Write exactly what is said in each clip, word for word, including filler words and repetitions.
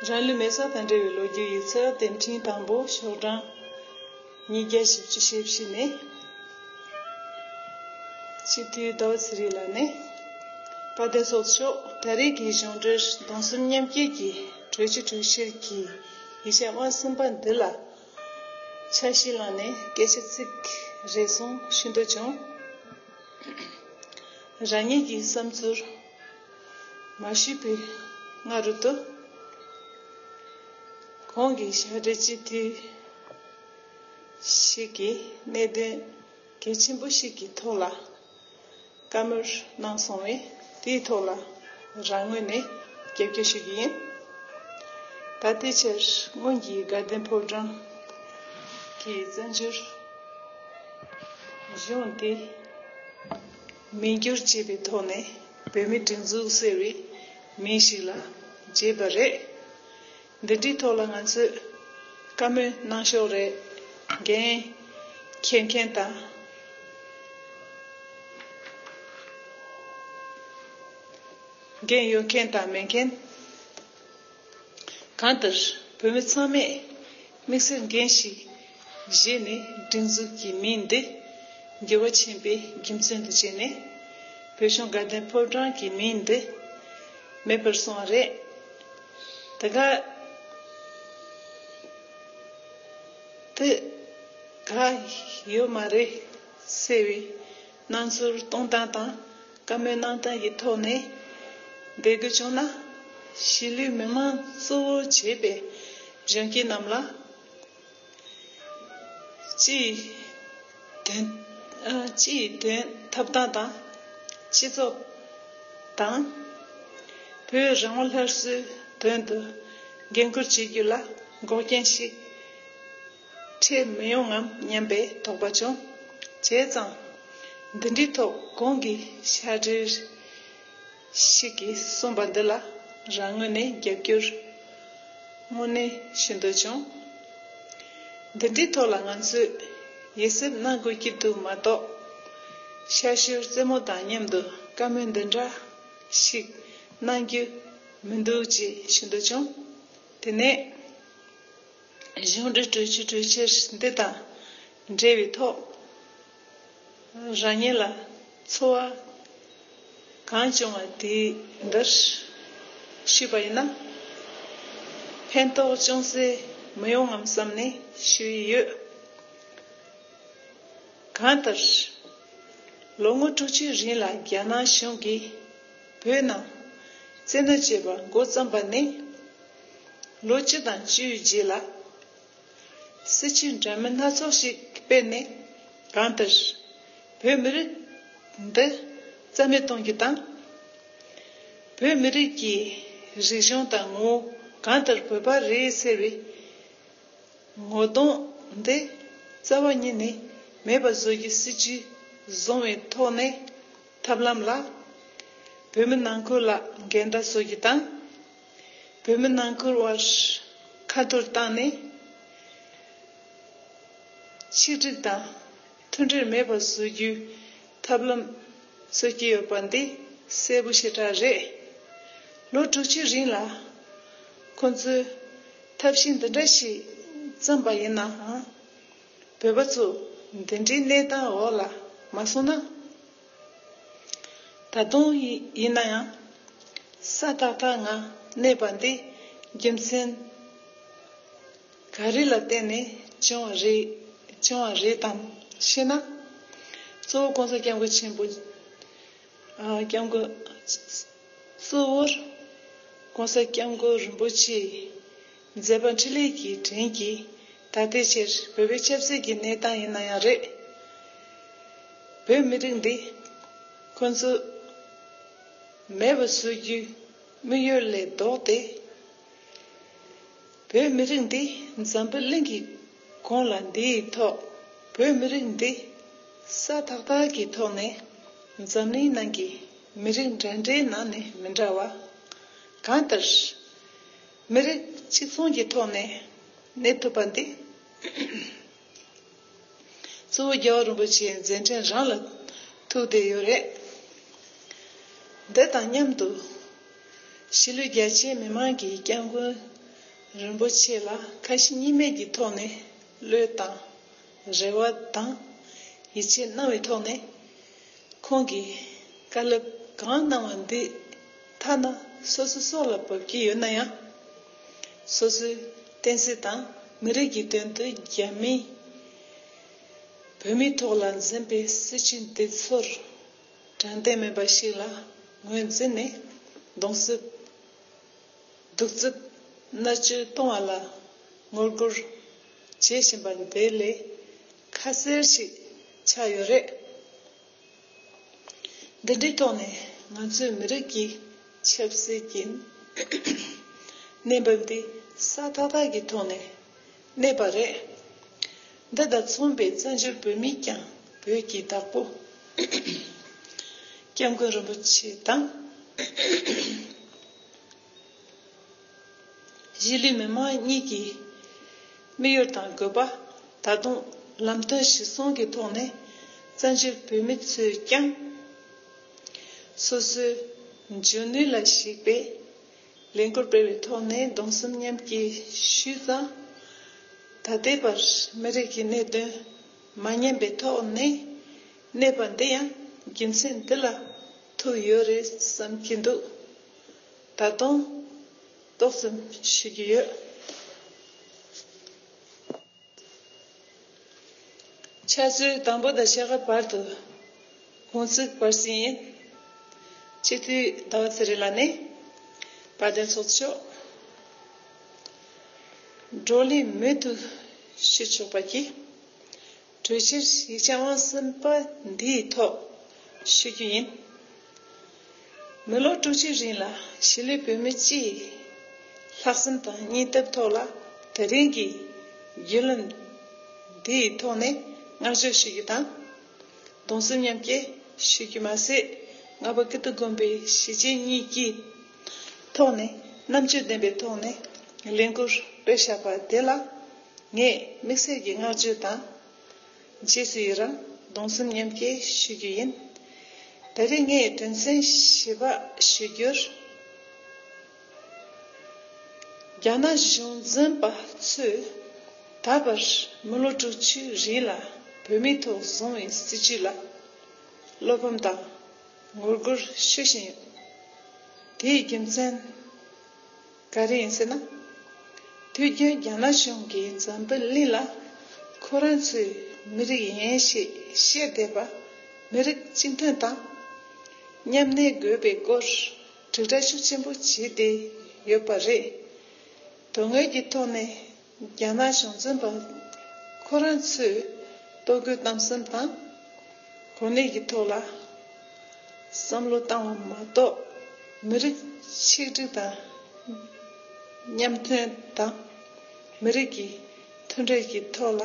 རང་ལུས་མེ་སྲེག་དང་འབྲེལ་བའི་ལོ་རྒྱུས་ཡིག་ཚགས་དེབ་ཕྲེང་དང་པོ་ཤོག་གྲངས་ཉིས་བརྒྱ་བཞི་བཅུ་ཞེ་བཞི་ནས། སྤྱི་འཐུས་ཟླ་བ་ཚེ་རིང་ལགས་ནས། དཔལ་ལྡན་ཚོགས་གཙོ་མཆོག་ད་རེས་ཀྱི་གཞུང་འབྲེལ་གདུང་སེམས་མཉམ་སྐྱེད་ཀྱི་གྲོས་ཆོད་གྲོས་འཆར་གྱི་ཡིག་ཆ་དབང་གསུམ་པ་འདི་ལ་ཆ་ཤས་བླངས་ནས་སྐད་ཆ་ཚིག་རེ་ཟུང་ཞུ་འདོད་བྱུང་། རང་ཉིད་ཀྱི་བསམ་ཚུལ་མ་ཞུས་པའི་སྔ་རོལ་དུ། གོང་གི་ཕྱག་སྦྲེལ་སྤྱི་འཐུས་ཤིག་གིས་གནད་དོན་གལ་ཆེན་པོ་ཞིག་གི་ཐོག་ལ་བཀའ་མོལ་གནང་སོང་བས། དེའི་ཐོག་ལ་རང་ངོས་ནས་རྒྱབ་སྐྱོར་ཞུ་གི་ཡིན། ད་ལྟའི་ཆར་སྔོན་གྱི་དགའ་ལྡན་ཕོ་བྲང་གི་བཙན་བྱོལ་གཞུང་དེ་མིང་བསྒྱུར་བྱས་པའི་ཐོག་ནས་བོད་མིའི་སྒྲིག་འཛུགས་ཟེར་བའི་མིང་ཞིག་ལ་བརྗེས་པ་རེད། འདི་འདྲའི་ཐོག་ལ་ང་ཚོས་བཀའ་མོལ་གནང་ཕྱོགས་རེད། འགན་འཁྱེར་མཁན་དང་། འགན་ཡོད་མཁན་དང་མེད་མཁན། གང་ལྟར་བོད་མི་ཚང་མས་དམིགས་བསལ་འགན་ཞིག་བཞེས་ནས་སྒྲིག་འཛུགས་ཀྱི་མིང་འདི་འགྱུར་བ་ཕྱིན་པའི་རྒྱུ་མཚན་དུ་བྱས་ནས། བོད་གཞུང་དགའ་ལྡན་ཕོ་བྲང་གི་མིང་འདི་མེད་པར་སོང་བ་རེད། ད་ག་དེ་ག་ཡོད་མ་རེད་ཟེར་བའི་སྣང་ཚུལ་གཏོང་སྟངས་དང་བཀའ་མོལ་གནང་སྟངས་ཀྱི་ཐོག་ནས་བསྡད་དགོས་བྱུང་ན། གཞིས་ལུས་མི་མང་གཙོ་བོར་བྱས་པའི་གཞོན་སྐྱེས་རྣམས་ལ། སྤྱི་ཡི་དོན། ཨ། སྤྱི་ཡི་དོན་འཐབ་སྟངས་དང་། སྤྱི་ཚོགས་དང་། བོད་རང་དབང་སླར་གསོའི་དོན་དུ་འགན་འཁུར་བྱེད་རྒྱུ་ལ་འགོག་རྐྱེན་ཞིག་འཕྲད་མི་ཡོང་ངམ་སྙམ་པའི་དོགས་པ་བྱུང་། བྱས་ཙང་། འདི་འདྲའི་ཐོག་གོང་གི་ཕྱག་སྦྲེལ་ཞིག་གིས་གསུངས་པ་འདི་ལ་རང་ངོས་ནས་རྒྱབ་སྐྱོར་དངོས་གནས་ཞུ་འདོད་བྱུང་། འདི་འདྲའི་ཐོག་ལ་ང་ཚོས་ཡིད་སེམས་གནང་དགོས་ཀྱི་འདུག་མ་གཏོགས། ཤར་ཤུལ་རྩེད་མོ་དང་མཉམ་དུ་བཀའ་མོལ་འདི་འདྲ་ཞིག་གནང་རྒྱུ་མི་འདུག་ཅེས་ཞུ་འདོད་བྱུང་། དེ་ནས། གཞུང་འབྲེལ་གྲོས་ཆོད་གྲོས་འཆར་འདི་དང་འབྲེལ་བའི་ཐོག་རང་ཉིད་ལ་ཚོར་བ་གང་བྱུང་བ་དེ་འདིར་ཞུས་པ་ཡིན་ན། ཕན་ཐོགས་ཅུང་ཟད་མི་ཡོང་ངམ་བསམ་ནས་ཞུ་ཡི་ཡོད། གང་ལྟར། ལོ་ངོ་དྲུག་ཅུའི་རིང་ལ་རྒྱ་ནག་གཞུང་གིས་བོད་ནང་བཙན་གནོན་བྱས་པ་འགོ་བརྩམས་པ་ནས། ལོ་བཅུ་དང་བཅུའི་རྗེས་ལ། སྲིད་བྱུས་འདྲ་མིན་སྣ་ཚོགས་ཤིག་སྤེལ་ནས། གང་ལྟར། བོད་མི་རིགས་འདི་རྩ་མེད་གཏོང་རྒྱུ་དང་། བོད་མི་རིགས་ཀྱི་རིག་གཞུང་དང་ངོ་བོ་གང་ལྟར་བོད་པ་རེད་ཟེར་བའི་ངོ་གདོང་འདི་རྩ་བ་ཉིད་ནས་མེད་པ་བཟོ་རྒྱུའི་སྲིད་ཇུས་བཟུང་བའི་ཐོག་ནས་ཐབས་ལམ་ལ། བོད་མི་ནང་ཁུལ་ལ་འགལ་ཟླ་བཟོ་རྒྱུ་དང་། བོད་མི་ནང་ཁུལ་བར་ཁ་ཐོར་བཏང་ནས། ཆིག་སྒྲིལ་དང་མཐུན་སྒྲིལ་མེད་པ་བཟོ་རྒྱུའི་ཐབས་ལམ་འཚོལ་གྱི་ཡོད་པ་འདི་གསལ་པོ་ཞེ་དྲག་རེད། ལོ་དྲུག་ཅུའི་རིང་ལ་ཁོ་ཚོས་ཐབས་ཤེས་འདི་འདྲ་ཞིག་བརྩམས་པ་ཡིན་ནའང་། བོད་པ་ཚོ་འདི་འདྲའི་གནས་སྟངས་འོག་ལ་མ་སོང་ན། ད་དུང་ཡིན་ན་ཡང་ས་ཏག་ཏག་ངང་གནས་པ་འདི་རྒྱུ་མཚན་ག་རེ་ལ་བརྟེན་ནས་བྱུང་བ་རེད། བྱུང་བ་རེད་དམ་ཞེ་ན། གཙོ་བོ་༸གོང་ས་༸སྐྱབས་མགོན་ཆེན་པོ། ཨ། སྐྱབས་མགོན། གཙོ་བོར་༸གོང་ས་༸སྐྱབས་མགོན་རིན་པོ་ཆེའི་མཛད་པ་འཕྲིན་ལས་ཀྱི་དྲིན་གྱིས་ད་ལྟའི་ཆར་བོད་པའི་ཆབ་སྲིད་ཀྱི་གནས་སྟངས་ཡིན་ན་ཡང་རེད། བོད་མི་རིགས་འདི་ཁོ་ཚོ་མེད་པ་བཟོ་རྒྱུའི་དམིགས་ཡུལ་ལས་ལྡོག་སྟེ། བོད་མི་རིགས་འདི་འཛམ་བུ་གླིང་གི་གོང་ལ་འདིའི་ཐོག་བོད་མི་རིགས་འདི་ས་ཏག་ཏག་གི་ཐོག་ནས་འཛམ་གླིང་ནང་གི་མི་རིགས་འདྲ་འདྲའི་ནང་ནས་མི་འདྲ་བ། གང་ལྟར། མི་རིགས་གཅིག་མཚུངས་ཀྱི་ཐོག་ནས་གནས་ཐུབ་པ་འདི། གཙོ་བོ་རྒྱལ་བ་རིན་པོ་ཆེའི་མཛད་འཕྲིན་རང་ལ་ཐུག་བསྡད་ཡོད་རེད། འདི་དང་མཉམ་དུ། གཞིས་ལུས་རྒྱ་ཆེའི་མི་མང་གིས་༸སྐྱབས་མགོན་ རིན་པོ་ཆེ་ལ་ཁ་ཞེ་གཉིས་མེད་ཀྱི་ཐོག་ནས་བློས་བཏང་། རེ་བ་དང་ཡིད་ཆེས་གནང་བའི་ཐོག་ནས། ཁོང་གིས་བཀའ་སློབ་གང་གནང་བ་འདི་ཐ་ན་སོ་སོ་སྲོག་ལ་བབ་ཀྱི་ཡོད་ན་ཡང་། སོ་སོའི་བསྟན་སྲིད་དང་མི་རིགས་ཀྱི་དོན་དུ་རྒྱ་མིས་བོད་མིའི་ཐོག་ལ་འཛིན་པའི་སྲིད་བྱུས་འདི་ཚོར་དྲང་བདེན་མིན་པ་ཞིག་ལ་ངོས་འཛིན་ནས། གདུང་སེམས་གདུག་རྩུབ་མནར་གཅོད་གཏོང་བ་ལ་ངོ་རྒོལ་བྱེད་བཞིན་པ་འདི་ལས་ཁ་གསལ་ཞིག་ཆགས་ཡོད་རེད། འདི་འདྲའི་ཐོག་ནས་ང་ཚོའི་མི་རིགས་ཀྱི་ཆབ་སྲིད་ཀྱི་གནས་བབ་འདི་སྲ་ཐག་ཐག་གི་ཐོག་ནས་གནས་པ་རེད། འདི་དང་མཚུངས་པའི་བཙན་བྱོལ་བོད་མིས་ཀྱང་བོད་ཀྱི་བདག་པོ་སྐྱབས་མགོན་རིན་པོ་ཆེ་དང་། གཞིས་ལུས་མི་མང་གཉིས་ཀྱི་དམིགས་ཡུལ་དང་དགོས་པ། ད་དུང་ལམ་སྟོན་གཞིར་བཟུང་གི་ཐོག་ནས་བཙན་བྱོལ་བོད་མི་ཚོས་ཀྱང་སོ་སོའི་འཇོན་ནུས་ལ་གཞིགས་པའི་ལས་འགུལ་སྤེལ་བའི་ཐོག་ནས་གདུང་སེམས་མཉམ་སྐྱེད་ཞུས་ཙང་། ད་ལྟའི་བར་མི་རིགས་ཀྱི་གནད་དོན་མ་ཉམས་པའི་ཐོག་ནས་གནས་པ་འདི་ཡང་རྒྱུ་མཚན་འདི་ལ་ཐུག་ཡོད་རེད་བསམ་གྱི་འདུག་ད་དུང་ཏོག་ཙམ་ཞུ་རྒྱུ་ཡོད། ཕྱག་ཚོད་དང་པོ་དང་ཕྱེད་ཀ་བར་དུ་དགུང་ཚིགས་བར་གསེང་ཡིན། སྤྱི་འཐུས་ཟླ་བ་ཚེ་རིང་ལགས་ནས་དཔལ་ལྡན་ཚོགས་གཙོ་མཆོག་བགྲོ་གླེང་མུ་མཐུད་ཞུ་ཆོག་པ་གྱིས། གྲོས་ཆོད་ཡིག་ཆ་དབང་གསལ་པ་འདིའི་ཐོག་ཞུ་རྒྱུ་ཡིན། མི་ལོ་དྲུག་ཅུའི་རིང་ལ་གཞིས་ལུས་བོད་མི་སྤྱིའི་ལྷག་བསམ་དང་སྙིང་སྟོབས་ཐོག་ལ་དེ་རིང་གི་བརྒྱུད་ལམ་འདིའི་ཐོག་ནས་བསྔགས་བརྗོད་ཞུ་རྒྱུ་དང་། གདུང་སེམས་མཉམ་སྐྱེད་ཞུ་རྒྱུ་མ་ཟད། ལྔ་པ་ཀིརྟི་དགོན་པའི་གཞིས་བྱེས་གཉིས་ཀྱི་ཐོག་ནས་རྣམ་དཔྱོད་ལྡན་པའི་ཐོག་ནས་ལས་འགུལ་སྤེལ་བཞག་པ་དེ་ལ་ངས་དམིགས་བསལ་གྱི་བསྔགས་བརྗོད་དང་། རྗེས་སུ་ཡི་རང་གདུང་སེམས་མཉམ་སྐྱེད་ཞུ་རྒྱུ་ཡིན། ད་རེས་ངས་དོན་ཚན་བཞི་པ་ཞུ་རྒྱུར། རྒྱ་ནག་གཞུང་འཛིན་པ་ཚོས་ད་བར་མི་ལོ་དྲུག་ཅུའི་རིང་ལ་བོད་མིའི་ཐོག་བཟུང་བའི་སྲིད་བྱུས་ལ་བློ་ཕམ་དང་ངོ་རྒོལ་ཞུ་བཞིན་ཡོད། དེའི་རྒྱུ་མཚན་ག་རེ་ཡིན་ཟེར་ན། དུས་རྒྱུན་རྒྱ་ནག་གཞུང་གིས་འཛམ་བུ་གླིང་ལ་ཁོ་རང་ཚོའི་མི་རིགས་ཡིན་ཞེས་བཤད་བསྡད་པ་མི་རིགས་གཅིག་མཐུན་དང་མཉམ་གནས་དགོས་པའི་སྐོར་དྲིལ་བསྒྲགས་ཤུགས་ཆེན་པོ་བྱས་ཏེ་ཡོད་པ་རེད། དོན་དངོས་ཀྱི་ཐོག་ནས་རྒྱ་ནག་གཞུང་འཛིན་པ་ཁོ་རང་ཚོས་ལྟོ་གོས་གཏམ་གསུམ་དང་གོ་གནས་ཀྱི་ཐོག་ལ་བསམ་བློ་བཏང་བ་མ་གཏོགས། མི་རིགས་ཆིག་སྒྲིལ་དང་མཉམ་མཐུན་དང་། མི་རིགས་ཀྱི་མཐུན་སྒྲིལ་གྱི་ཐོག་ལ་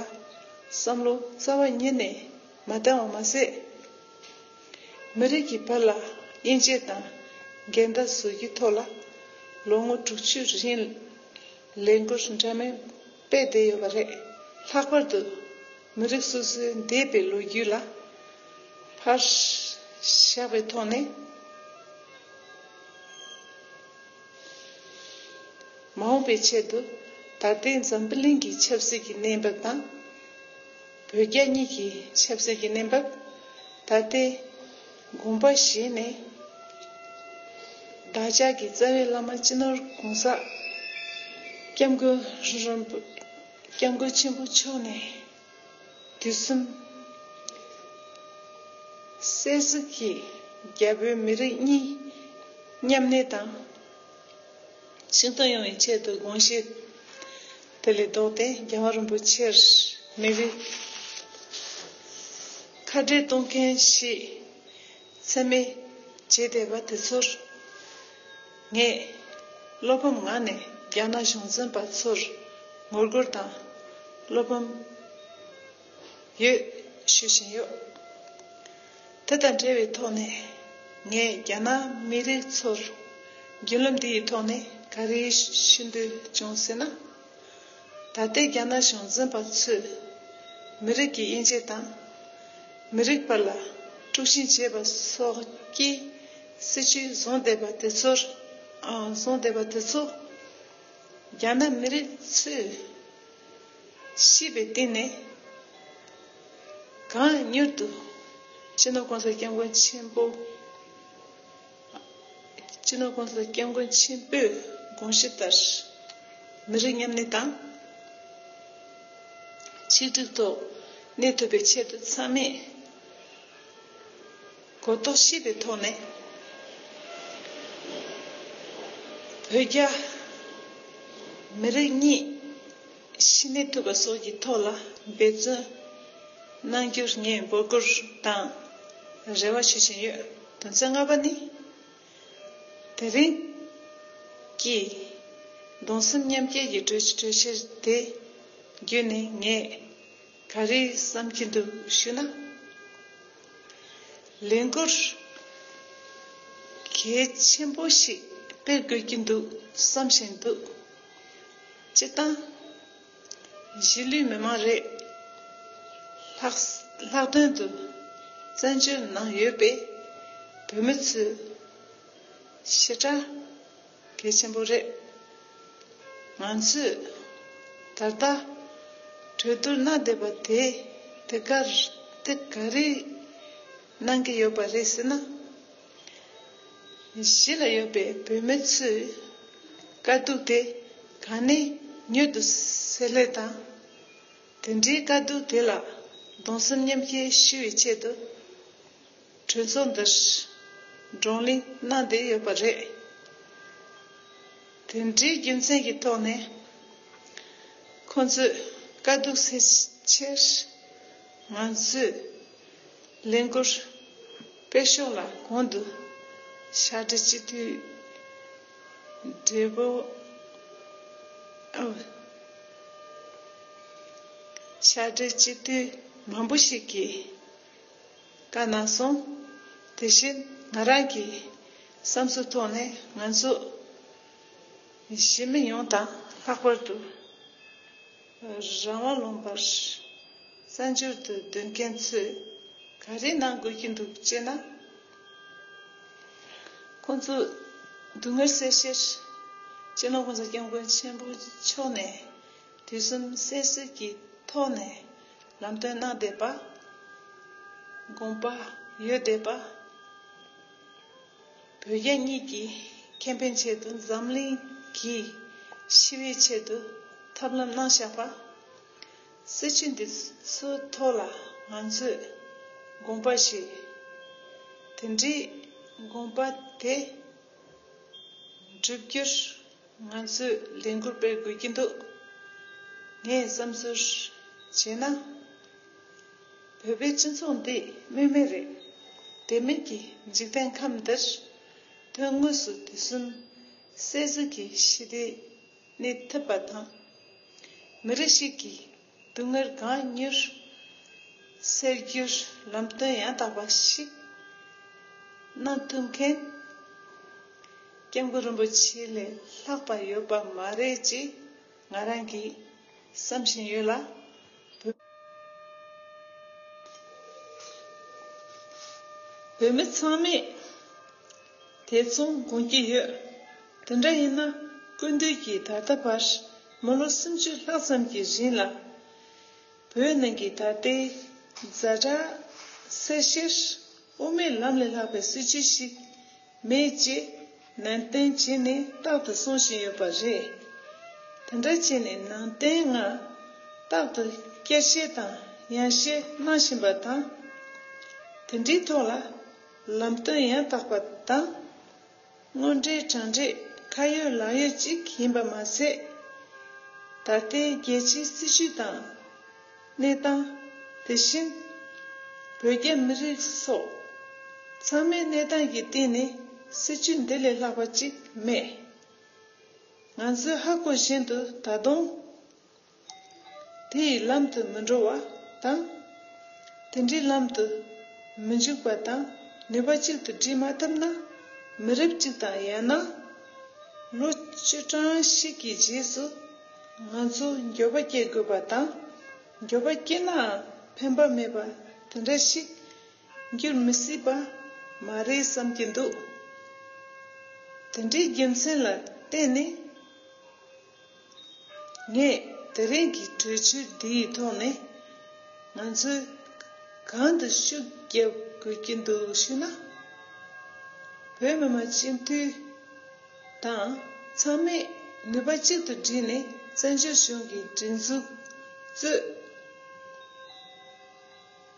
བསམ་བློ་རྩ་བ་ཉིད་ནས་མ་བཏང་བ་མ་ཟད། མི་རིགས་ཀྱི་བར་ལ་དབྱེ་འབྱེད་དང་འགལ་ཟླ་བཟོ་རྒྱུའི་ཐོག་ལ་ལོ་ངོ་དྲུག་ཅུ་རིང་ལས་འགུལ་འདྲ་མིན་སྤེལ་བསྡད་ཡོད་པ་རེད། ལྷག་པར་དུ་མི་རིགས་སོ་སོའི་འདས་པའི་ལོ་རྒྱུས་ལ་ཕར་བཞག་པའི་ཐོག་ནས། མ་འོངས་པའི་ཆེད་དུ་ད་ལྟའི་འཛམ་བུ་གླིང་གི་ཆབ་སྲིད་ཀྱི་གནས་བབ་དང་། བོད་རྒྱ་གཉིས་ཀྱི་ཆབ་སྲིད་ཀྱི་གནས་བབ། ད་ལྟའི་དགོངས་པ་བཞེས་ནས། བདག་ཅག་གི་རྩ་བའི་བླ་མ་སྤྱི་ནོར་༸གོང་ས་༸སྐྱབས་མགོན་རིན་པོ་སྐྱབས་མགོན་ཆེན་པོ་མཆོག་ནས། དུས་གསུམ་སྲས་གཟིགས་ཀྱིས་རྒྱ་བོད་མི་རིགས་གཉིས་མཉམ་གནས་དང་། ཆིངས་འཐུང་ཡོང་བའི་ཆེད་དུ་དགོངས་བཞེས་དེ་ལས་ལྡོག་སྟེ། རྒྱལ་བ་རིན་པོ་ཆེར་མི་རིགས་ཁ་བྲལ་གཏོང་མཁན་ཞིག་མཚན་སྨད་བྱེད་བསྡད་པ་དེ་ཚོར། ངས་བློ་ཕམ་ངང་ནས་རྒྱ་ནག་གཞུང་འཛིན་པ་ཚོར་ངོ་རྒོལ་དང་བློ་ཕམ་ཡོད་ཞུ་བཞིན་ཡོད། དེ་དང་འབྲེལ་བའི་ཐོག་ནས་ངས་རྒྱ་ནག་མི་རིགས་ཚོར་བརྒྱུད་ལམ་འདི་ཡི་ཐོག་ནས་ག་རེ་ཞུ་འདོད་བྱུང་ཟེར་ན། ད་ལྟའི་རྒྱ་ནག་གཞུང་འཛིན་པ་ཚོས་མི་རིགས་ཀྱི་དབྱེ་འབྱེད་དང་། མི་རིགས་བར་ལ་དཀྲུག་ཤིང་བྱེད་པ་སོགས་ཀྱི་སྲིད་བྱུས་བཟུང་བསྡད་པ་དེ་ཚོར། ཨང་། བཟུང་བསྡད་པ་དེ་ཚོ་ རྒྱ་ནག་མི་རིགས་ཚོས་ཤེས་པའི་སྟེང་ནས་གང་མྱུར་དུ་སྤྱི་ནོར་༸གོང་ས་༸སྐྱབས་མགོན་ཆེན་པོ། སྤྱི་ནོར་༸གོང་ས་༸སྐྱབས་མགོན་ཆེན་པོའི་དགོངས་གཞི་ལྟར། མི་རིགས་མཉམ་གནས་དང་། ཆིག་སྒྲིལ་ཐོག་གནས་ཐུབ་པའི་ཆེད་དུ། ཚང་མས་གོ་རྟོགས་ཤེས་པའི་ཐོག་ནས། བོད་རྒྱ་མི་རིགས་གཉིས་ཕྱི་གནས་ཐུབ་པ་སོགས་ཀྱི་ཐོག་ལ་འབད་བརྩོན་གནང་རྒྱུར་ངས་འབོད་སྐུལ་དང་རེ་བ་ཞུ་བཞིན་ཡོད། དོན་ཚན་ལྔ་པ་ནི། དེ་རིང་གི་གདུང་སེམས་མཉམ་སྐྱེད་ཀྱི་གྲོས་གྲོས་ཆོད་དེ་བརྒྱུད་ནས་ངས་ག་རེ་བསམ་གྱི་འདུག་ཞུ་ན། ལས་འགུལ་གལ་ཆེན་པོ་ཞིག་སྤེལ་དགོས་ཀྱི་འདུག་བསམ་བཞིན་འདུག། སྤྱིར་བཏང་གཞིས་ལུས་མི་མང་རེད། ལྷག་ལྷག་དོན་དུ་བཙན་བྱོལ་ནང་ཡོད་པའི་བོད་མི་ཚོས་ཞེ་དྲག་གལ་ཆེན་པོ་རེད། ང་ཚོས་ད་ལྟ་གྲོས་བསྡུར་གནང་བསྡད་པ་དེ་དེ་གར་དེ་ག་རེ་གནང་གི་ཡོད་པ་རེད་ཟེར་ན། གཞིས་ལ་ཡོད་པའི་བོད་མི་ཚོའི་དཀའ་སྡུག་དེ་གང་ནས་མྱུར་དུ་སེལ་སླད་དང་། དེ་འདྲའི་དཀའ་སྡུག་དེ་ལ་གདུང་སེམས་མཉམ་སྐྱེད་ཞུ་བའི་ཆེད་དུ། གྲོས་ཚོགས་འདིར་བགྲོ་གླེང་གནང་བསྡད་ཡོད་པ་རེད། དེ་འདྲའི་རྒྱུ་མཚན་གྱི་ཐོག་ནས། ཁོང་ཚོས་དཀའ་སྡུག་སེལ་ཕྱིར། ང་ཚོས་ལས་འགུལ་སྤེལ་ཕྱོགས་ལ་གོང་དུ་ཕྱག་བྲིས་སྤྱི་འཐུས་བགྲེས་པོ། ཨོ། ཕྱག་བྲིས་སྤྱི་འཐུས་མང་པོ་ཞིག་གིས་བཀའ་གནང་སོང་། དེ་བཞིན་ང་རང་གི་བསམ་ཚུལ་ཐོག་ནས། ང་ཚོ་གཞིས་མི་ཡོངས་དང་། ལྷག་པར་དུ་རང་དབང་ལུང་པར་བཙན་བྱོལ་དུ་སྡོད་མཁན་ཚོས་ག་རེ་གནང་དགོས་ཀྱི་འདུག་ཅེ་ན། ཁོང་ཚོ་སྡུག་བསྔལ་སེལ་ཕྱིར་སྤྱི་ནོར་༸གོང་ས་༸སྐྱབས་མགོན་ཆེན་པོ་མཆོག་ནས་དུས་གསུམ་སྲས་གཟིགས་ཀྱི་ཐོག་ནས་ལམ་སྟོན་གནང་བསྡད་པ། དགོངས་པ་ཡོད་བསྡད་པ། བོད་རྒྱ་གཉིས་ཀྱི་ཁེ་ཕན་ཆེད་དུ་འཛམ་གླིང་གིས་ཤེས་པའི་ཆེད་དུ་ཐབས་ལམ་གནང་བཞག་པ། སྲིད་བྱུས་འདི་ཚོའི་ཐོག་ལ་ང་ཚོས་དགོངས་པ་བཞེས། དེ་འདྲའི་དགོངས་པ་དེ་བསྒྲུབ་རྒྱུར་ང་ཚོས་ལས་འགུལ་སྤེལ་དགོས་ཀྱི་འདུག། ངས་བསམ་ཚུལ་བྱས་ན། བོད་པའི་སྤྱི་ཚོགས་འདི་རྨེག་མེད་རེད། དེ་མིན་གྱི་འཇིག་རྟེན་ཁམས་འདིར་དོན་དངོས་སུ་དུས་གསུམ་སྲས་གཟིགས་ཀྱི་ཞི་བདེ་གནས་ཐུབ་པ་དང་། མི་རིགས་ཤིག་གི་སྡུག་བསྔལ་གང་མྱུར་སེལ་རྒྱུར་ལམ་སྟོན་ཡང་དག་པ་ཞིག་གནང་ཐུབ་མཁན་སྐྱབས་མགོན་རིན་པོ་ཆེ་ལས་ལྷག་པ་ཡོད་པ་མ་རེད་ཅེས་ང་རང་གིས་བསམ་བཞིན་ཡོད་ལ། བོད་མི་ཚང་མས་དེ་མཚུངས་དགོངས་ཀྱི་ཡོད། དེ་འདྲ་ཡིན་ན། སྐུ་མདུན་གྱིས་ད་ལྟ་བར་མི་ལོ་སུམ་ཅུ་ལྷག་ཙམ་གྱི་རིང་ལ། བོད་ནང་གི་ད་ལྟའི་ཛ་དྲག་སེལ་ཕྱིར་དབུ་མའི་ལམ་ལས་ལྷག་པའི་སྲིད་བྱུས་ཤིག་མེད་ཅེས་ནན་ཏན་བྱས་ནས་རྟག་ཏུ་གསུང་བཞིན་ཡོད་པ་རེད། དེ་འདྲ་བྱས་ནས་ནང་བསྟན་ལ་རྟག་ཏུ་བསྐྱར་ཞིབ་དང་ཡང་ཞིབ་གནང་བཞིན་པ་དང་། དེ་འདྲའི་ཐོག་ལ་ལམ་སྟོན་ཡང་དག་པ་དང་། དངོས་འབྲེལ་དྲང་འབྲེལ་ཁ་ཡོད་ལག་ཡོད་ཅིག་ཡིན་པ་མ་ཟད། ད་ལྟའི་རྒྱལ་སྤྱིའི་སྲིད་བྱུས་དང་། གནས་སྟངས། དེ་བཞིན་བོད་རྒྱ་མི་རིགས་སོགས་ཚང་མའི་གནས་སྟངས་ཀྱི་སྟེང་ནས་སྲིད་བྱུས་འདི་ལས་ལྷག་པ་ཅིག་མེད། ང་ཚོས་ཧ་གོ་བཞིན་དུ་ད་དུང་དེ་ཡི་ལམ་དུ་མི་འགྲོ་བ་དང་། དེ་འདྲའི་ལམ་དུ་མི་འཇུག་པ་དང་། ནུས་པ་གཅིག་ཏུ་སྒྲིལ་མ་ཐུབ་ན། མི་རབས་གཅིག་དང་ཡང་ན་ལོ་བཅུ་གྲངས་ཤིག་གི་རྗེས་སུ་ང་ཚོ་འགྱོད་པ་སྐྱེ་དགོས་པ་དང་། འགྱོད་པ་སྐྱེས་ནའང་ཕན་པ་མེད་པ་དེ་འདྲ་ཞིག་འགྱུར་མི་སྲིད་པ་མ་རེད་བསམ་གྱི་འདུག། དེ་འདྲའི་རྒྱུ་མཚན་ལ་བརྟེན་ནས། ངས་དེ་རིང་གི་གྲོས་ཆོད་འདིའི་ཐོག་ནས་ང་ཚོས་གང་དུ་ཤུགས་རྒྱབ་དགོས་ཀྱི་འདུག་ཞུ་ན། བོད་མི་མང་སྤྱི་འཐུས་དང་ཚང་མས་ནུས་པ་གཅིག་ཏུ་བསྒྲིལ་ནས་བཙན་བྱོལ་གཞུང་གི་སྒྲིག་འཛུགས་གཙོས།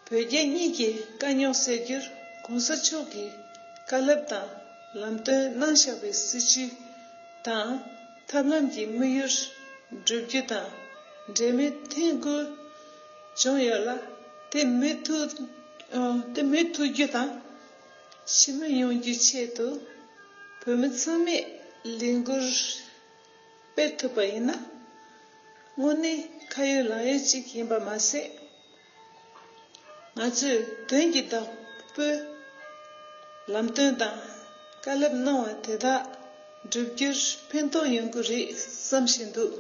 བོད་རྒྱ་གཉིས་ཀྱི་དཀའ་རྙོག་སེལ་རྒྱུར་གོང་ས་མཆོག་གིས་བཀའ་སློབ་དང་ལམ་སྟོན་གནང་བཞག་པའི་སྲིད་བྱུས་དང་ཐབས་ལམ་གྱི་དམིགས་ཡུལ་བསྒྲུབ་རྒྱུ་དང་འབྲེལ་མོལ་ཐེངས་དགུ་བྱུང་ཡོད་ལ། དེ་མུ་མཐུད་ཨ་དེ་མུ་མཐུད་རྒྱུ་དང་ཞི་མོལ་ཡོང་རྒྱུའི་ཆེད་དུ་བོད་མི་ཚང་མས་ལས་འགུལ་སྤེལ་ཐུབ་པ་ཡིན་ན། དངོས་གནས་ཁ་ཡོད་ལག་ཡོད་ཅིག་ཡིན་པ་མ་ཟད། ང་ཚོས་དོན་གྱི་བདག་པོས་ལམ་སྟོན་དང་བཀའ་སློབ་གནང་བ་དེ་དག་བསྒྲུབ་རྒྱུར་ཕན་ཐོགས་ཡོང་གི་རེད་བསམ་བཞིན་འདུག་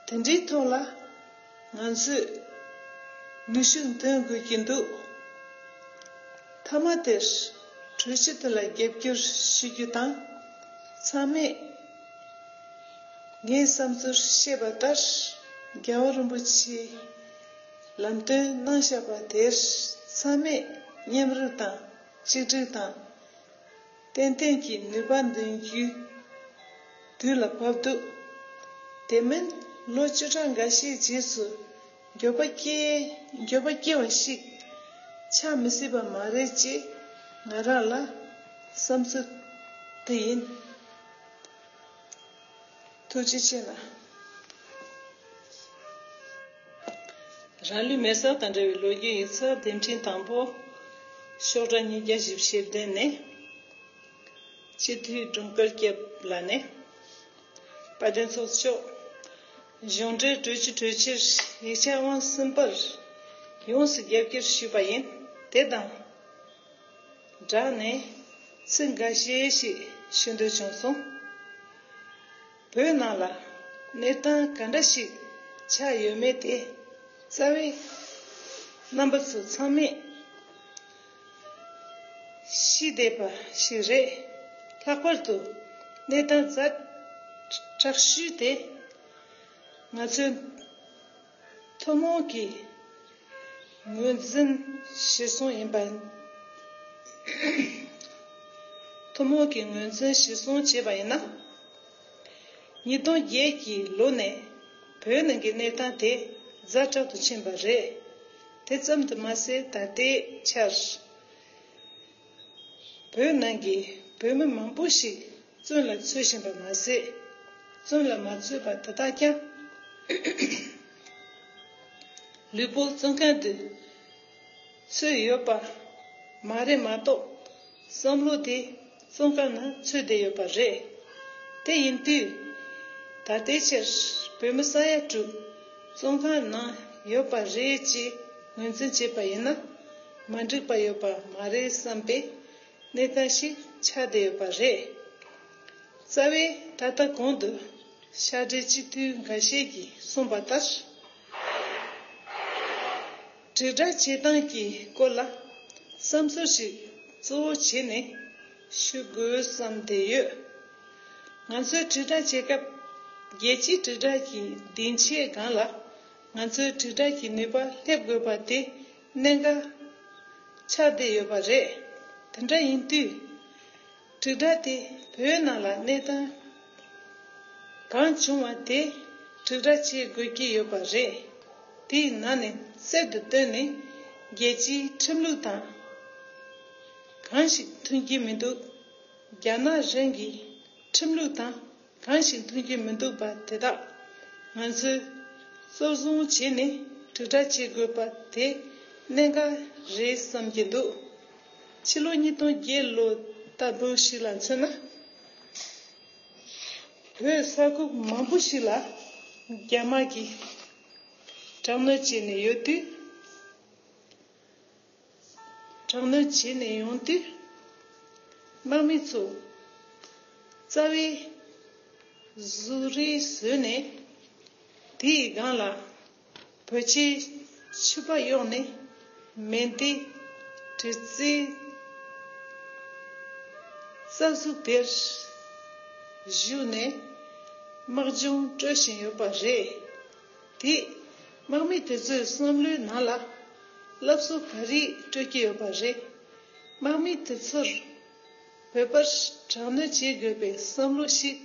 དེ་འདྲའི་ཐོག་ལ་ང་ཚོས་ནུས་ཤུགས་འདོན་དགོས་ཀྱི་འདུག་མཐའ་མ་དེར་གྲོས་གཞི་དེ་ལ་རྒྱབ་སྐྱོར་ཞུ་རྒྱུ་དང་། ཚང་མས་ངའི་བསམ་ཚུལ་བཤད་པ་ལྟར། རྒྱལ་བ་རིན་པོ་ཆེས་ལམ་སྟོན་གནང་བཞག་པ་དེར་ཚང་མས་མཉམ་རུབ་དང་གཅིག་སྒྲིལ་དང་། ཏན་ཏན་གྱི་ནུས་པ་འདོན་རྒྱུའི་དུས་ལ་བབ་འདུག་དེ་མིན་ལོ་བཅུ་ཕྲག་འགའ་ཤས་རྗེས་སུ་འགྱོད་པ་སྐྱེ་འགྱོད་པ་སྐྱེ་བ་ཞིག་ཆགས་མི་སྲིད་པ་མ་རེད་ཅེས་ང་རང་ལ་བསམ་ཚུལ་དེ་ཡིན། ཐུགས་རྗེ་ཆེ་གནང་། རང་ལུས་མེར་སྲེག་དང་འབྲེལ་བའི་ལོ་རྒྱུས་ཡིག་ཚགས་དེབ་ཕྲེང་དང་པོ། ཤོག་གྲངས་ཉིས་བརྒྱ་བཞི་བཅུ་ཞེ་བདུན་ནས། སྤྱི་འཐུས་སྒྲོལ་དཀར་སྐྱབས་ལགས་ནས། དཔལ་ལྡན་ཚོགས་གཙོ་མཆོག་གཞུང་འབྲེལ་གྲོས་ཆོད་གྲོས་ཆོད་ཡིག་ཆ་དབང་གསུམ་པར་ཡོངས་སུ་རྒྱབ་སྐྱོར་ཞུས་པ་ཡིན། དེ་དང་སྦྲགས་ནས་ཚིག་འགའ་ཤས་ཤིག་ཞུ་འདོད་བྱུང་སོང་། བོད་ནང་ལ་གནས་སྟངས་ག་འདྲ་ཞིག་ཆགས་ཡོད་མེད་དེ་རྩ་བའི་རྣམ་པ་ཚོ་ཚང་མས་ཤེས་བསྡད་པ་ཞིག་རེད། ལྷག་པར་དུ་གནས་སྟངས་ཛ་དྲག་ཤོས་དེ་ང་ཚོའི་ཐུན་མོང་གི་ངོས་འཛིན་གཞིར་བཟུང་ཡིན་པ། ཐུན་མོང་གི་ངོས་འཛིན་གཞིར་བཟུང་བྱས་པ་ཡིན་ན། ཉིས་སྟོང་བརྒྱད་ཀྱི་ལོ་ནས་བོད་ནང་གི་གནས་སྟངས་དེ་ཛ་དྲག་ཏུ་ཕྱིན་པ་རེད། དེ་ཙམ་དུ་མ་ཟད། ད་ལྟའི་ཆར་བོད་ནང་གི་བོད་མི་མང་པོ་ཞིག་བཙོན་ལ་ཚུད་བཞིན་པ་མ་ཟད། བཙོན་ལ་མ་ཚུད་པ་དེ་དག་ཀྱང་ལུས་པོ་བཙོན་ཁང་དུ་ཚུད་ཡོད་པ་མ་རེད་མ་གཏོགས། བསམ་བློ་དེ་བཙོན་ཁང་ནང་ཚུད་བསྡད་ཡོད་པ་རེད། དེ་ཡིན་དུས། ད་ལྟའི་ཆར་བོད་མི་ས་ཡ་དྲུག་བཙོན་ཁང་ནང་ཡོད་པ་རེད་ཅེས་ངོས་འཛིན་བྱས་པ་ཡིན་ན། མ་འགྲིག་པ་ཡོད་པ་མ་རེད་བསམ་པའི་གནས་སྟངས་ཤིག་ཆགས་བསྡད་ཡོད་པ་རེད། རྩ་བའི་ད་ལྟ་གོང་དུ་ཕྱག་སྦྲེལ་སྤྱི་འཐུས་འགའ་ཤས་ཀྱིས་གསུངས་པ་ལྟར། དྲིལ་བསྒྲགས་བྱེད་སྟངས་ཀྱི་སྐོར་ལ་བསམ་ཚུལ་ཞིག་གཙོ་བོ་བྱས་ནས་ཞུ་དགོས་བསམ་བསྡད་ཡོད། ང་ཚོས་དྲིལ་བསྒྲགས་བྱེད་སྐབས་རྒྱལ་སྤྱིའི་དྲིལ་བསྒྲགས་ཀྱི་སྡིངས་ཆའི་སྒང་ལ་ང་ཚོའི་དྲིལ་བསྒྲགས་ཀྱི་ནུས་པ་སླེབས་དགོས་པ་དེ་གནད་འགག་ཆགས་བསྡད་ཡོད་པ་རེད། དེ་འདྲ་ཡིན་དུས། དྲིལ་བསྒྲགས་དེ་བོད་ནང་ལ་གནས་སྟངས་གང་བྱུང་བ་དེ་དྲིལ་བསྒྲགས་བྱེད་དགོས་ཀྱི་ཡོད་པ་རེད། དེའི་ནང་ནས་གསར་དུ་བཏོན་ནས་རྒྱལ་སྤྱིའི་ཁྲིམས་ལུགས་དང་གང་ཞིག་མཐུན་གྱི་མི་འདུག་རྒྱ་ནག་གཞུང་གི་ཁྲིམས་ལུགས་དང་གང་ཞིག་མཐུན་གྱི་མི་འདུག་པ་དེ་དག་ང་ཚོས་གཙོ་བཟུང་བྱས་ནས་དྲིལ་བསྒྲགས་བྱེད་དགོས་པ་དེ་གནད་འགག་རེད་བསམ་གྱི་འདུག་ཕྱི་ལོ་ཉིས་སྟོང་བརྒྱད་ལོ་ལྟ་བུ་ཞིག་ལ་མཚོན་ན། བོད་ས་ཁུལ་མང་པོ་ཞིག་ལ་རྒྱ་དམག་གིས་དྲག་གནོན་བྱས་ནས་ཡོད་དུས། དྲག་གནོན་བྱས་ནས་ཡོང་དུས། དམག་མི་ཚོ་རྩ་བའི་གཟུགས་རིས་བཟོས་ནས། དེའི་སྒང་ལ་བོད་ཆས་ཕྱུ་པ་གཡོགས་ནས། མེ་མདའི་གྲི་རྩེའི་རྩ་གཟུགས་དེར་བཞུགས་ནས། དམག་སྦྱོང་སྤྲོད་བཞིན་ཡོད་པ་རེད། དེས་དམག་མི་དེ་ཚོའི་བསམ་བློའི་ནང་ལ་སླར་གསོ་ག་རེ་སྤྲོད་ཀྱི་ཡོད་པ་རེད། དམག་མི་དེ་ཚོར་བོད་པར་དྲག་གནོན་བྱེད་དགོས་པའི་བསམ་བློ་ཞིག་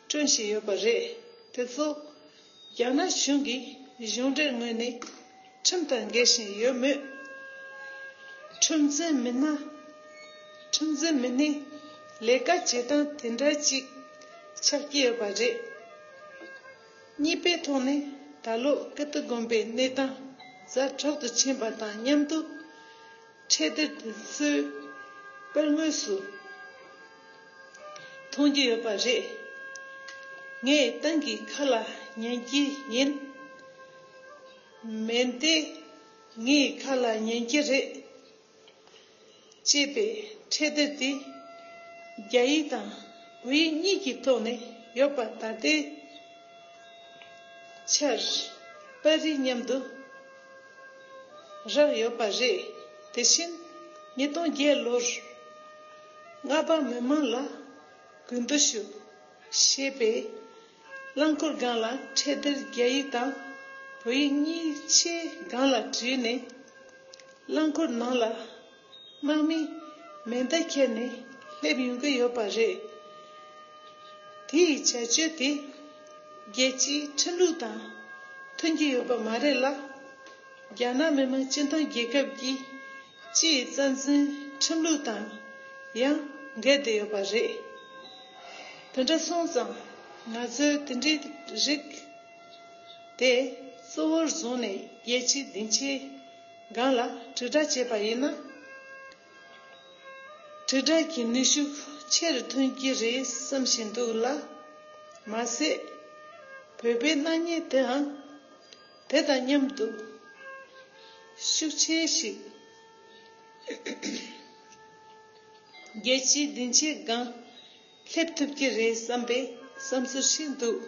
བསྐྲུན་བཞིན་ཡོད་པ་རེད། དེ་ཚོ་རྒྱ་ནག་གཞུང་གི་གཞུང་འབྲེལ་ངོས་ནས་ཁྲིམས་དང་འགལ་བཞིན་ཡོད་མོད། ཁྲིམས་འཛིན་མི་སྣ། ཁྲིམས་འཛིན་མི་སྣའི་ལས་ཀ་བྱེད་སྟངས་དེ་འདྲ་ཅིག་ཆགས་ཀྱི་ཡོད་པ་རེད། གཉིས་པའི་ཐོག་ནས་ད་ལོ་ཀིརྟི་དགོན་པའི་གནས་སྟངས་ཛ་དྲག་ཏུ་ཕྱིན་པ་དང་མཉམ་དུ། འཕྲེད་དེབ་དེ་ཚོའི་པར་ངོས་སུ་མཐོང་རྒྱུ་ཡོད་པ་རེད། ངས་ཏང་གི་ཁ་ལ་ཉན་གྱི་ཡིན། མེ་མདའི་ངའི་ཁ་ལ་ཉན་གྱི་རེད། ཅེས་པའི་འཕྲེད་དེབ་དེ་རྒྱ་ཡིག་དང་བོད་ཡིག་གཉིས་ཀྱི་ཐོག་ནས་ཡོད་པ་ད་ལྟའི་ཆར་པར་རིས་མཉམ་དུ་རག་ཡོད་པ་རེད། དེ་བཞིན་ཉིས་སྟོང་བརྒྱད་ལོར་རྔ་པ་མི་མང་ལ་གུས་འདུད་ཞུ་ཞེས་པའི་རླངས་འཁོར་སྒང་ལ་འཕྲེད་དེབ་རྒྱ་ཡིག་དང་བོད་ཡིག་གཉིས་ཆེའི་སྒང་ལ་བྲིས་ནས་རླངས་འཁོར་ནང་ལ་དམག་མིས་མེ་མདའ་ཁྱེར་ནས་སླེབས་ཡོང་གི་ཡོད་པ་རེད། དེའི་བྱ་སྤྱོད་དེ་རྒྱལ་སྤྱིའི་ཁྲིམས་ལུགས་དང་མཐུན་གྱི་ཡོད་པ་མ་རེད་ལ། རྒྱ་ནག་མི་དམངས་སྤྱི་མཐུན་རྒྱལ་ཁབ་ཀྱི་སྤྱིའི་རྩ་འཛིན་ཁྲིམས་ལུགས་དང་ཡང་འགལ་བསྡད་ཡོད་པ་རེད། དེ་འདྲ་སོང་ཙང་ང་ཚོས་དེ་འདྲའི་རིགས་དེ་གཙོ་བོར་བཟུང་ནས་རྒྱལ་སྤྱིའི་སྡིངས་ཆའི་སྒང་ལ་དྲིལ་བསྒྲགས་བྱས་པ་ཡིན་ན། དྲིལ་བསྒྲགས་ཀྱི་ནུས་ཤུགས་ཆེ་རུ་ཐོན་གྱི་རེད་བསམ་བཞིན་འདུག་ལ། མ་ཟད། བོད་པའི་སྣང་བརྙན་དེའང་དེ་དང་མཉམ་དུ་ཤུགས་ཆེ་ཞིག་རྒྱལ་སྤྱིའི་སྡིངས་ཆའི་སྒང་སླེབས་ཐུབ་ཀྱི་རེད་བསམ་པའི་བསམ་ཚུལ་ཞིག་འདུག་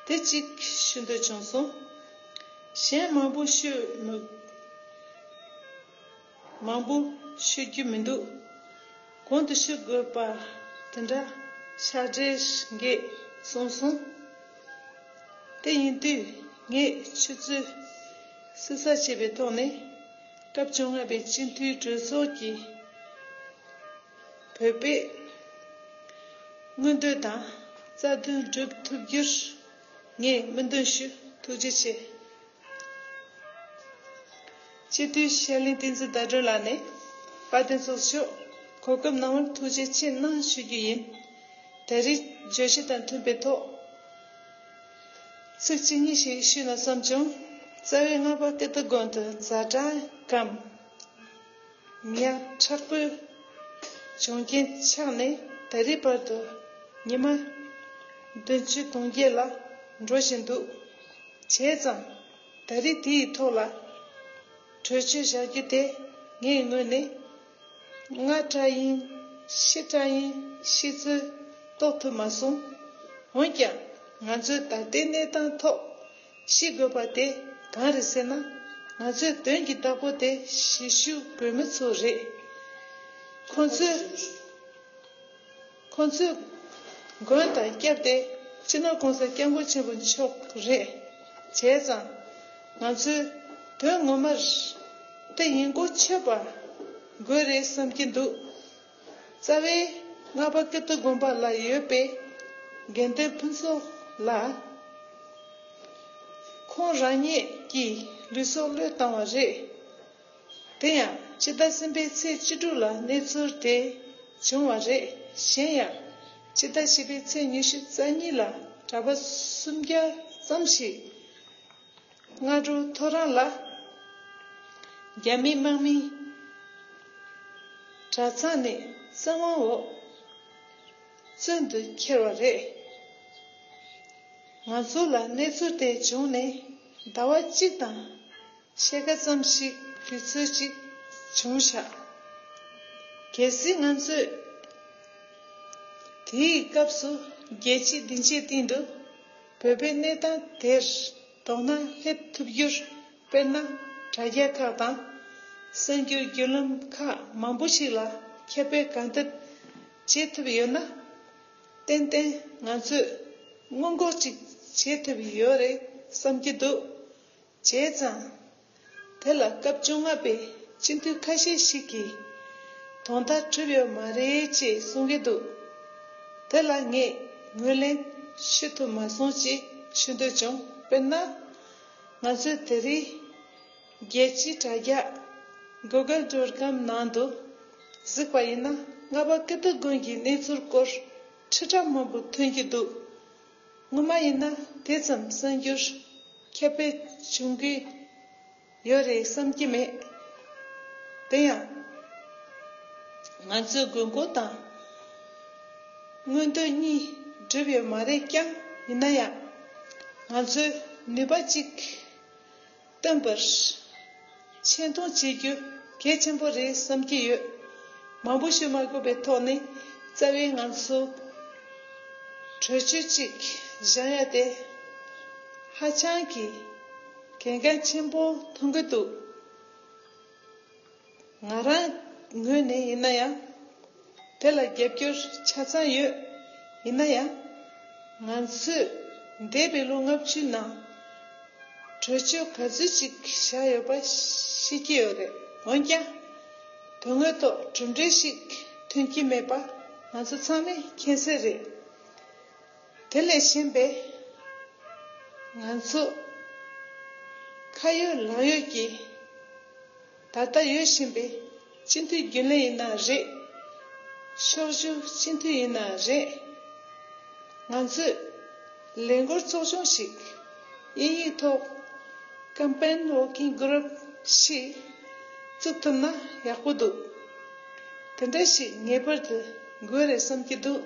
དེ་གཅིག་ཞུ་འདོད་བྱུང་སོང་། གཞན་མང་པོ་ཤོད་མི། མང་པོ་ཤོད་རྒྱུ་མི་འདུག་གོང་དུ་ཞུ་དགོས་པ་དེ་འདྲ་ཕྱག་སྦྲེལ་འགས་གསུངས་སོང་། དེ་ཡིན་དུས་ངས་ཆུ་ཚོད་བསུ་ས་བྱས་པའི་ཐོག་ནས་སྐབས་བཅོ་ལྔ་པའི་སྤྱི་འཐུས་གྲོས་ཚོགས་ཀྱི་བོད་པའི་མངོན་འདོད་དང་རྩ་དོན་སྒྲུབ་ཐུབ་རྒྱུར་ངས་སྨོན་འདུན་ཞུ། ཐུགས་རྗེ་ཆེ། སྤྱི་འཐུས་ཤར་གླིང་བསྟན་འཛིན་ཟླ་སྒྲོན་ལགས་ནས་དཔལ་ལྡན་ཚོགས་གཙོ་མཆོག་གོ་སྐབས་གནང་བར་ཐུགས་རྗེ་ཆེ་གནང་ཞུ་རྒྱུ་ཡིན། ད་རེས་བརྗོད་གཞི་དང་མཐུན་པའི་ཐོག་ཚིག་གཅིག་གཉིས་ཤིག་ཞུས་ན་བསམ་བྱུང་། རྩ་བའི་རྔ་པ་ཀིརྟི་དགོན་དུ་ཛ་དྲག་གམ་ཉག་ཕྲ་པོའི་བྱུང་རྐྱེན་ཆགས་ནས་ད་རེས་བར་དུ་ཉི་མ་བདུན་ཅུ་དོན་བརྒྱད་ལ་འགྲོ་བཞིན་འདུག་བྱས་ཙང་ད་རེས་དེའི་ཐོག་ལ་གྲོས་ཆོད་བཞག་རྒྱུ་དེ་ངའི་ངོས་ནས་སྔ་དྲགས་ཡིན་ཕྱི་དྲགས་ཡིན་ཤེས་ཚོད་རྟོགས་ཐུབ་མ་སོང་། འོན་ཀྱང་ང་ཚོས་ད་ལྟའི་གནས་སྟངས་ཐོག་ཤེས་དགོས་པ་དེ་གང་རེད་ཟེར་ན། ང་ཚོའི་དོན་གྱི་བདག་པོ་དེ་གཞིས་བཞུགས་བོད་མི་ཚོ་རེད། ཁོང་ཚོས། ཁོང་ཚོས་མགོན་དང་སྐྱབས་དེ་སྤྱི་ནོར་༸གོང་ས་༸སྐྱབས་མགོན་ཆེན་པོ་མཆོག་རེད། བྱས་ཙང་ང་ཚོས་དོན་ངོ་མར་དེ་ཡིན་གོ་ཆོད་པ་དགོས་རེད་བསམ་གྱི་འདུག་རྩ་བའི་རྔ་པ་ཀིརྟི་དགོན་པ་ལ་ཡོད་པའི་དགེ་འདུན་ཕུན་ཚོགས་ལགས་ཁོང་རང་ཉིད་ཀྱིས་ལུས་སྲོག་བློས་བཏང་བ་རེད། དེ་ཡང་ཕྱི་ཟླ་གསུམ་པའི་ཚེས་བཅུ་དྲུག་ལ་གནས་ཚུལ་དེ་བྱུང་བ་རེད། གཞན་ཡང་ཕྱི་ཟླ་བཞི་པའི་ཚེས་ཉི་ཤུ་རྩ་གཉིས་ལ་གྲྭ་པ་སུམ་བརྒྱ་ཙམ་ཞིག་སྔ་དྲོ་ཐོ་རངས་ལ་རྒྱ་མིའི་དམག་མིའི་གྲྭ་ཚང་ནས་བཙན་དབང་འོག་བཙོན་དུ་ཁྱེར་བ་རེད། ང་ཚོ་ལ་གནས་ཚུལ་དེ་བྱུང་ནས་ཟླ་བ་གཅིག་དང་ཕྱེད་ཀ་ཙམ་ཞིག་དུས་ཚོད་ཅིག་བྱུང་ཤག་གལ་སྲིད་ང་ཚོས་དེའི་སྐབས་སུ་རྒྱལ་སྤྱིའི་སྡིངས་ཆའི་སྟེང་དུ་བོད་པའི་གནས་སྟངས་དེར་དོ་སྣང་སླེབས་ཐུབ་རྒྱུར་དཔེར་ན་དྲ་རྒྱ་ཁག་དང་གསར་འགྱུར་བརྒྱུད་ལམ་ཁག་མང་པོ་ཞིག་ལ་ཁྱབ་སྤེལ་གང་ཐུབ་བྱེད་ཐུབ་ཡོད་ན། ཏན་ཏན་ང་ཚོས་ སྔོན་འགོག་ཅིག་བྱེད་ཐུབ་ཡོད་རེད་བསམ་གྱི་འདུག་བྱས་ཙང་། དེ་ལ་སྐབས་བཅོ་ལྔ་པའི་སྤྱི་འཐུས་ཁ་ཤས་ཤིག་གིས་དོན་དག་གྲུབ་ཡོད་མ་རེད་ཅེས་གསུང་གི་འདུག་དེ་ལ་ངས་ངོས་ལེན་ཞུ་ཐུབ་མ་སོང་ཅེས་ཞུ་འདོད་བྱུང་། དཔེར་ན། ང་ཚོས་དེ་རིང་རྒྱལ་སྤྱིའི་དྲ་རྒྱ་Google dot com ནང་དུ་གཟིགས་པ་ཡིན་ན། རྔ་པ་ཀིརྟི་དགོན་གྱི་གནས་ཚུལ་སྐོར་ཁྲི་ཕྲག་མང་པོ་ཐོན་གྱི་འདུག་སྔོན་མ་ཡིན་ན་དེ་ཙམ་གསར་འགྱུར་ཁྱབ་སྤེལ་བྱུང་གི་ཡོད་རེད་བསམ་གྱི་མེད། དེ་ཡང་ང་ཚོའི་དགོས་མཁོ་དང་མངོན་འདོད་གཉིས་འགྲུབ་ཡོད་མ་རེད་ཀྱང་། ཡིན་ན་ཡང་ང་ཚོས་ནུས་པ་གཅིག་བཏོན་པར་ཆེ་མཐོང་བྱེད་རྒྱུ་གལ་ཆེན་པོ་རེད་བསམ་གྱི་ཡོད། མང་པོ་ཞུ་མ་དགོས་པའི་ཐོག་ནས། རྩ་བའི་ང་ཚོ་གྲོས་ཆོད་ཅིག་བཞག་ཡ་དེ་ཧ་ཅང་གི་གལ་འགངས་ཆེན་པོ་མཐོང་གི་འདུག་ང་རང་ངོས་ནས་ཡིན་ན་ཡང་དེ་ལ་རྒྱབ་སྐྱོར་ཆ་ཚང་ཡོད། ཡིན་ན་ཡང་ང་ཚོས་འདས་པའི་ལོ་ལྔ་བཅུའི་ནང་གྲོས་ཆོད་ག་ཚོད་ཅིག་བཞག་ཡོད་པ་ཤེས་ཀྱི་ཡོད་རེད། འོན་ཀྱང་དོན་དངོས་ཐོག་གྲུབ་འབྲས་ཤིག་ཐོན་གྱི་མེད་པ་ང་ཚོ་ཚང་མས་མཁྱེན་གསལ་རེད། དེ་ལས་གཞན་པའི་ང་ཚོ་ཁ་ཡོད་ལག་ཡོད་ཀྱི་ད་ལྟ་ཡོད་བཞིན་པའི་སྤྱི་འཐུས་རྒྱུན་ལས་ཡིན་ན་རེད། ཕྱོགས་བཞུགས་སྤྱི་འཐུས་ཡིན་ན་རེད། ང་ཚོས་ལས་འགུལ་ཚོགས་ཆུང་ཞིག་དབྱིན་ཡིག་ཐོག་Campaign Working Group ཞིག་བཙུགས་ཐུབ་ན་ཡག་པོ་འདུག་དེ་འདྲ་ཞིག་ངེས་པར་དུ་དགོས་རེད་བསམ་གྱི་འདུག་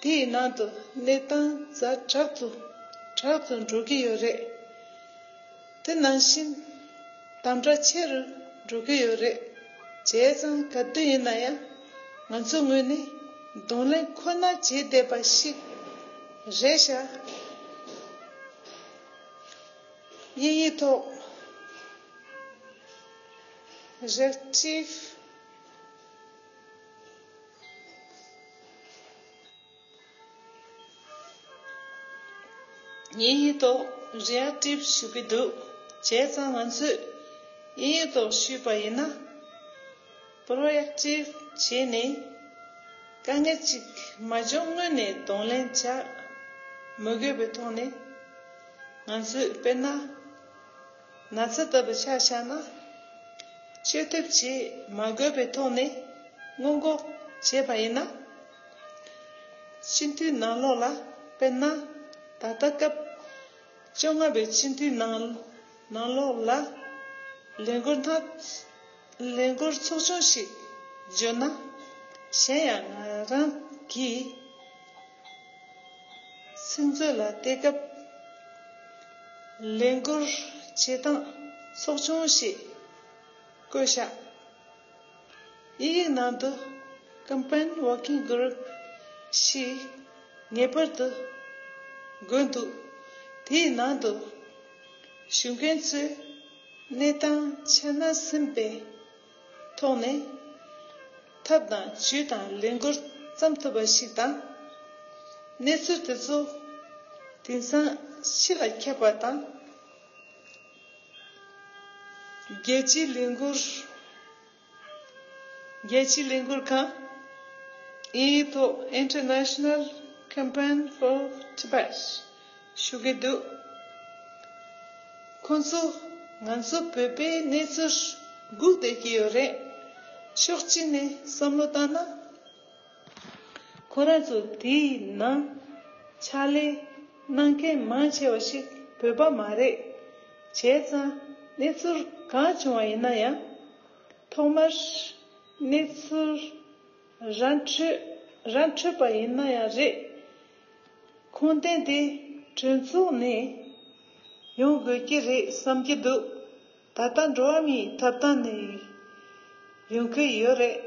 དེའི་ནང་དུ་གནས་སྟངས་ཛ་དྲག་ཏུ་དྲག་ཏུ་འགྲོ་གི་ཡོད་རེད། དེ་ནང་བཞིན་དམ་དྲག་ཆེ་རུ་འགྲོ་གི་ཡོད་རེད། བྱས་ཙང་ག་དུས་ཡིན་ན་ཡང་ང་ཚོའི་ངོས་ནས་གདོང་ལེན་ཁོ་ན་བྱེད་བསྡད་པ་ཞིག་རེད་ཤག་དབྱིན་ཡིག་ཐོག་Reactive དབྱིན་ཡིག་ཐོག་Reactive ཞུ་གི་འདུག་བྱས་ཙང་ང་ཚོས་དབྱིན་ཡིག་ཐོག་ཞུས་པ་ཡིན་ན་Proactive བྱས་ནས་དཀའ་ངལ་ཅིག་མ་བྱུང་སྔོན་ནས་གདོང་ལེན་བྱ་མི་དགོས་པའི་ཐོག་ནས། ང་ཚོས་དཔེར་ན་ན་ཚ་ལྟ་བུ་ཆ་བཞག་ན། བཅོས་ཐབས་བྱེད་མ་དགོས་པའི་ཐོག་ནས་སྔོན་འགོག་བྱས་པ་ཡིན་ན། སྤྱི་འཐུས་ནང་ལོགས་ལ། དཔེར་ན་ད་ལྟ་སྐབས་བཅོ་ལྔ་པའི་སྤྱི་འཐུས་ནང་ནང་ལོགས་ལ་ལས་འགུལ་སྣ་ལས་འགུལ་ཚོགས་ཆུང་ཞིག་བརྗོད་ན། གཞན་ཡང་ང་རང་གིས་ཚིག་མཛོད་ལ་བལྟས་སྐབས་ལས་འགུལ་བྱེད་སྟངས་ཚོགས་ཆུང་ཞེས་བཀོད་བཞག་དབྱིན་ཡིག་ནང་དུ་Campaign Working Group ཞེས་ངེས་པར་དུ་དགོས་འདུག་དེའི་ནང་དུ་ཞུགས་མཁན་ཚོས་གནས་སྟངས་ཆ་ཚང་ཟིན་པའི་ཐོག་ནས་ཐབས་དང་ཇུས་དང་ལས་འགུལ་བརྩམས་ཐུབ་པ་ཞིག་དང་། གནས་ཚུལ་དེ་ཚོ་དེང་སང་ཕྱི་ལ་ཁྱབ་པ་དང་། རྒྱལ་སྤྱིའི་ལས་འགུལ། རྒྱལ་སྤྱིའི་ལས་འགུལ་ཁང་། དབྱིན་ཡིག་ཐོག་International Campaign for Tibet ཞུ་གི་འདུག་ཁོང་ཚོ་ང་ཚོ་བོད་པའི་གནས་ཚུལ་སྒུག་བསྡད་ཀྱི་ཡོད་རེད། ཕྱོགས་གཅིག་ནས་བསམ་བློ་བཏང་ན། ཁོ་རང་ཚོ་དེའི་ནང་ཕྱག་ལས་གནང་མཁན་མང་ཆེ་བ་ཞིག་བོད་པ་མ་རེད། བྱས་ཙང་གནས་ཚུལ་གང་བྱུང་བ་ཡིན་ན་ཡང་། ཐོག་མར་གནས་ཚུལ་ར་འཕྲོད་ར་འཕྲོད་པ་ཡིན་ན་ཡང་རེད། ཁུངས་ལྡན་དེ་གྲོས་ཚོགས་ནས་ཡོང་དགོས་ཀྱི་རེད་བསམ་གྱི་འདུག་ད་ལྟ་འགྲོ་བ་མིའི་ཐོབ་ཐང་ནས་ཡོང་གི་ཡོད་རེད།